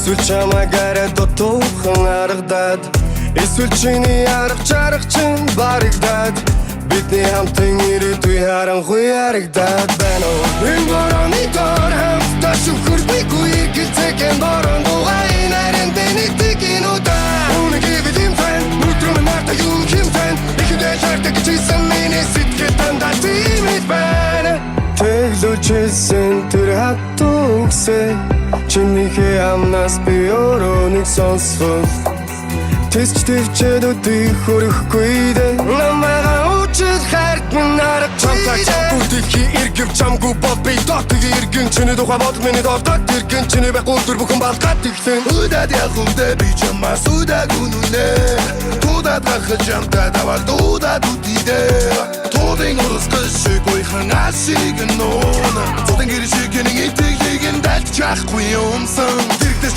Эсвэл чамайг арай дутуухан аргадаад, эсвэл чиний арга чарга чинь барагдаад, бидний хамтын ирээдүй харанхуй харагдаад байна уу? Энэ борооны дор хамтдаа шүхэрдэггүй эргэлзээхэн борон дугай энэ харин тэнийг тгин удаа. Үнэ гэвэл юм тань, нүдрөм надад юу юм тань. Ихэндээ хайртай гэж хэлсэн миний сэтгэл дандаа тийм л байна. Тэглүүлж хэлсэн тэр хатуу үгсээ чинийхээ амнаас би өөрөө нэг сонсвол Тэсч твчээд өдий хөрөхгүй дээ. Намайг уучлах хайрт минь арга. Чамтай чамгүй дэлхий эргэв, чамгүй бол би дотог иргэн. Чиний тухай бодол миний толгойд тэргэн. Чиний байхгүй өдөр бүхэн балгаад ихлэн. Удаад явах үдэ би чамаас удааг үнэнэ. Туудаад гарахад чамтай даваад дуудаад үдидэ. Туудын урсгал шиг уйхан ашиг нуун. Цудын гэр шиг нэг итгэлийг нь дальж чадахгүй юмсан.